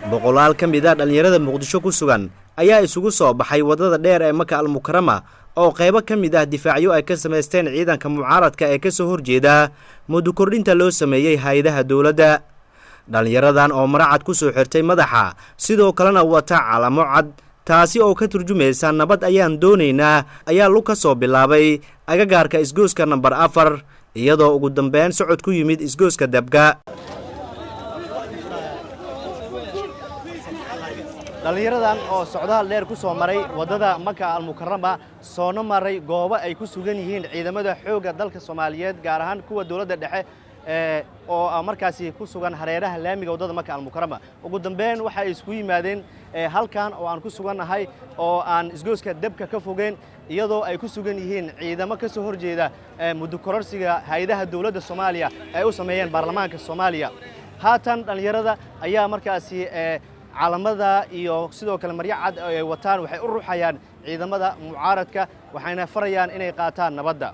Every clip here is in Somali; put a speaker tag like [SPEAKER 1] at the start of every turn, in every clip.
[SPEAKER 1] Boqolaal ka mid ah dhallinyarada Muqdisho ku sugan ayaa isugu soo baxay waddada dheer ee Maka Almukarama, oo qaybo ka mid ah difaacyo ay ka samaysteen ciidanka mucaaradka ee ka soo horjeeda muddo kordhinta loo sameeyey hay-adaha dowladda. Dhallinyaradan oo maracad ku soo xirtay madaxa, sidoo kalena wata calamo cad, taasi oo ka turjumaysa "nabad ayaan doonaynaa", ayaa lug ka soo bilaabay agagaarka isgooska nambar 4, iyadoo ugu dambeyn socod ku yimid isgooska Dabka.
[SPEAKER 2] Dhallinyaradan oo socdaal dheer ku soo maray waddada Maka Almukarama, soona maray goobo ay ku sugan yihiin ciidamada xoogga dalka Soomaaliyeed, gaar ahaan kuwa dowladda dhexe oo markaasi ku sugan hareeraha laamiga waddada Maka Almukarama, ugu dambeyn waxay isku yimaadeen halkan oo aan ku sugannahay, oo aan isgooska Dabka ka fogeyn, iyadoo ay ku sugan yihiin ciidamo ka soo horjeeda muddo kororsiga hay-adaha dowladda Soomaaliya ay u sameeyeen baarlamaanka Soomaaliya. Haatan dhallinyarada ayaa markaasi calamada iyo sidoo kale maryo cad ay wataan waxay u ruxayaan ciidamada mucaaradka, waxayna farayaan inay qaataan nabadda.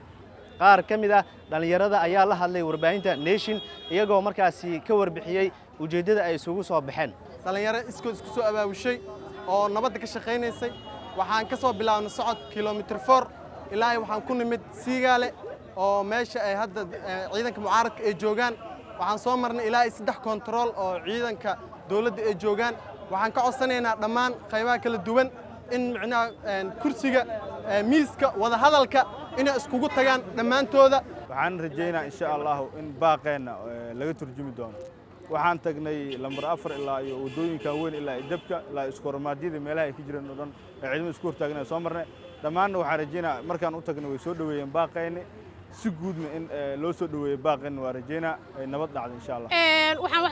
[SPEAKER 2] Qaar ka mid ah dhallinyarada ayaa la hadlay warbaahinta Nation, iyagoo markaasi ka warbixiyey ujeeddada ay isugu soo baxeen.
[SPEAKER 3] Dhallinyaro iskood isku soo abaabushay oo nabadda ka shaqaynaysay. Waxaan ka soo bilaabnay socod kilomitir 4 ilaa waxaan ku nimid Siigaale, oo meesha ay hadda ciidanka mucaaradka ay joogaan. Waxaan soo marnay ilaa 3 kontarool oo ciidanka dowladda ay joogaan. Waxaan ka codsanaynaa dhammaan qaybaha kala duwan in micnaha kursiga miiska wadahadalka inay iskugu tagaan dhammaantooda.
[SPEAKER 4] Waxaan rajaynaa, insha Allahu, in baaqeenna laga turjumi doono. Waxaan tagnay lambar 4 ilaa iyo waddooyinkan weyn, ilaa Dabka, ilaa iskoormaadyada, meelaha ay ka jireen oo dhan ee ciidamada isku hortaagnay soo marnay. Dhammaanna waxaan rajaynaa markaan u tagnay way soo dhoweeyeen baaqeenni. Si guudna in loo soo dhoweeyo baaqeenna waa rajaynaa, ay nabad dhacdo, insha Allah.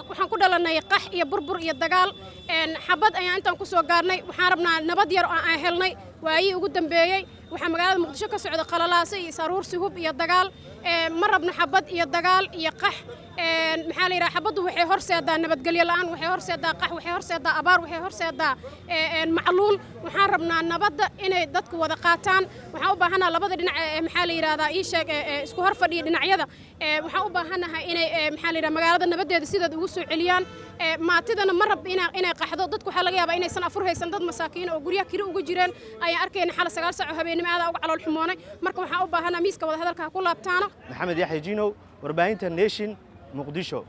[SPEAKER 5] Waxaan ku dhalanay qax iyo burbur iyo dagaal, xabad ayaan intaan ku soo gaarnay. Waxaan rabnaa nabad yar oo aan helnay waayihii ugu dambeeyey. Waxaa magaalada Muqdisho ka socda qalalaase iyo is-aruursi, hub iyo dagaal. Ma rabno xabad iyo dagaal iyo qax. Maxaa la yidhaha, xabaddu waxay horseedaa nabadgelyo la'aan, waxay horseedaa qax, waxay horseedaa abaar, waxay horseedaa macluul. Waxaan rabnaa nabadda inay dadku wada qaataan. Waxaan u baahanaha labada dhinac, maxaa la yidhahdaa, ii sheeg, isku hor fadhiya dhinacyada, waxaan u baahanahay inay, maxaa la yidhaha, magaalada nabaddeeda sideed ugu soo celiyaan. Maatidana ma rab inay qaxdo. Dadku waxaa laga yaabaa inaysan afur haysan. Dad masaakiin oo guryaha kiri uga jireen ayaan arkayna xala 9 saac oo habeenimo. Aadaa uga calool xumoonay. Marka waxaan u baahanaha miiska wada hadalka ha ku laabtaano.
[SPEAKER 2] Maxamed Yaxya Jinow, warbaahinta Nation, Muqdisho.